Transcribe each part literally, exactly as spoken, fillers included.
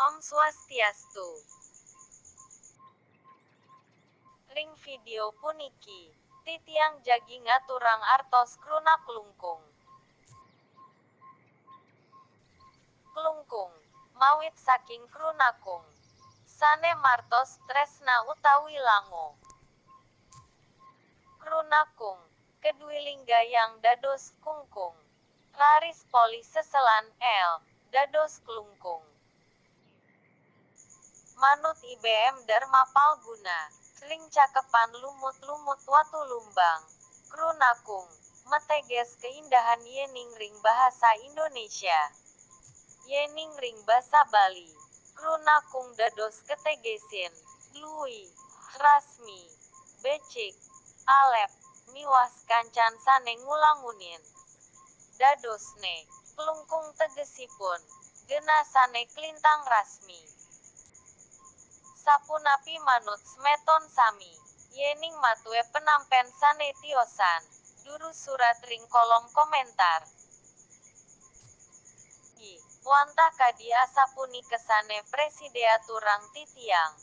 Om Swastiastu. Ring video puniki, titiang jagi ngaturang artos kruna klungkung. Klungkung, mawit saking kruna kung, sane martos tresna utawi lango. Kruna kung, kedwiling gayang dados kungkung. Raris polih seselan L, dados klungkung. Manut I B M Dharma Palguna, ring cakepan lumut-lumut watu lumbang, kruna kung, mateges keindahan yening ring bahasa Indonesia. Yening ring basa Bali, kruna kung dados ketegesin, lui, rasmi, becik, alep, miwah kancan sane ngulangunin. Dadosne, klungkung tegesipun, genah sane klintang rasmi. Sapunapi manut semeton sami, yening matue penampen sane tiosan, durus surat ring kolom komentar. Wantah kadi asapunika sane prasida aturang titiang.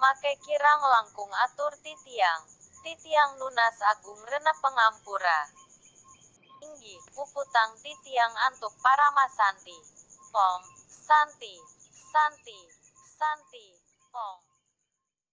Make kirang langkung atur titiang. Titiang nunas agung rena pangampura. Inggih, puputang titiang antuk parama santi. Om, santi, santi, santi, om.